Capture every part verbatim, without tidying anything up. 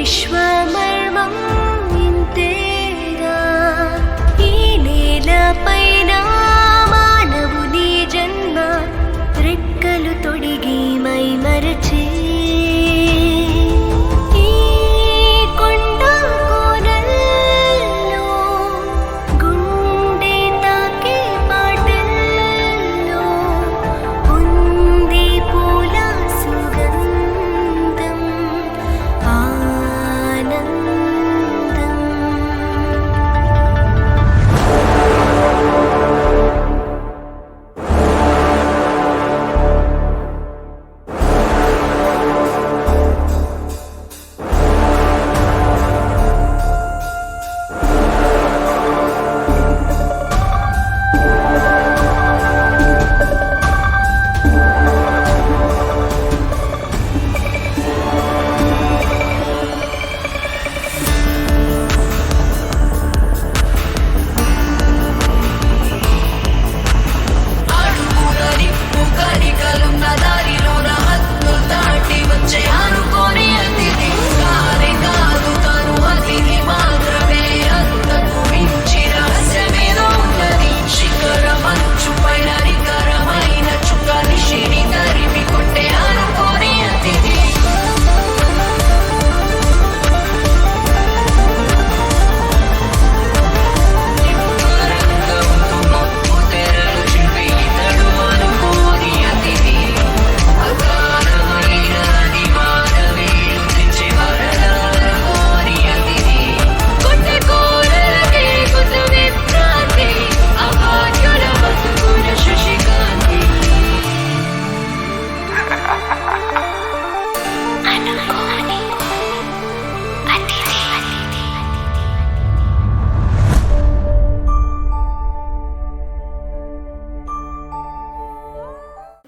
విశ్వమర్మం ఇంతేగా, ఈ నేలపైన మానవుని జన్మ, రెక్కలు తొడిగి మైమరచి, ఈ కొండ కోనల్లో గుండె తాకే పాటల్లో ఉంది పూల సుగంధం, ఆనందం.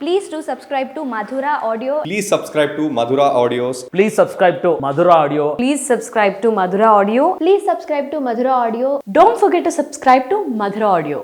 Please do subscribe to Madhura Audio. Please subscribe to Madhura Audios. Please subscribe to Madhura Audio. Please subscribe to Madhura Audio. Please subscribe to Madhura Audio. Don't forget to subscribe to Madhura Audio.